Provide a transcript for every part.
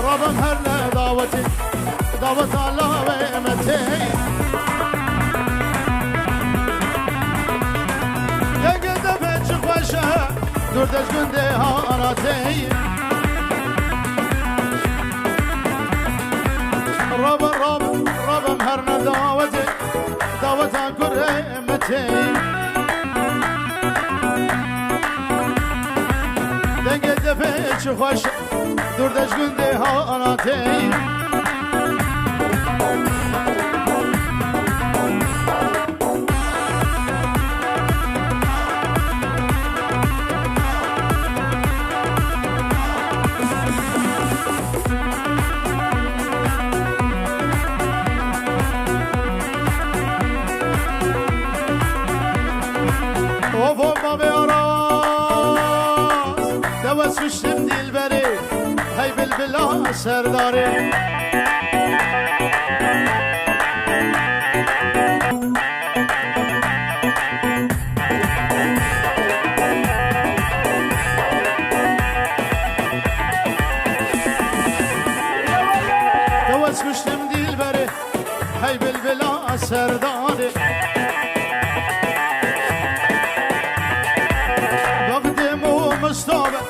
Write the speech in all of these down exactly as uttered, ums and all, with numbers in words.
Rabim her ne dawetê, daweta lawê me tey. Dengê devê çi xweş e, dûr de ji gundê hana tey. Rabim, rabim, rabim her ne dawetê, daweta kurê me tey. Dengê devê çi xweş, dûr de ji gundê hana tey. Ovo bavê Aras, te wes kuştim dilberê, hey bilbila serdarê. Te wes kuştim dilberê, hey bilbila serdarê. Bexdê mo mistabe,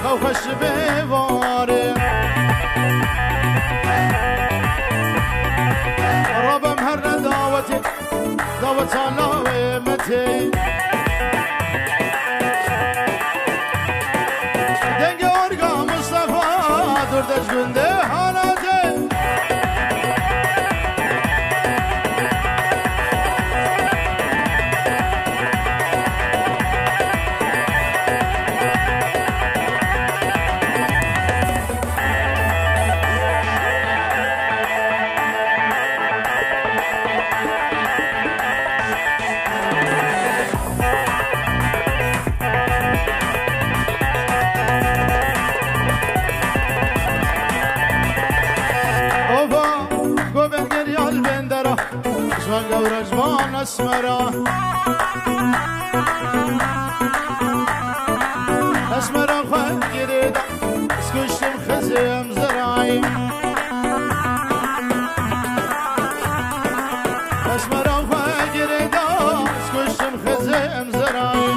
xew xweş bê varê. Rabem her ne dawetê, daweta lawê me tê. Dengê orga Mustafa, dûr de ji gundê hana tê. Ova, govend geriya li bên dera, ji van gewre, ji van esmera. Esmera xwe girê da, ez kuştim xizê em zirayê. Esmera xwe girê da, ez kuştim xizê em zirayê.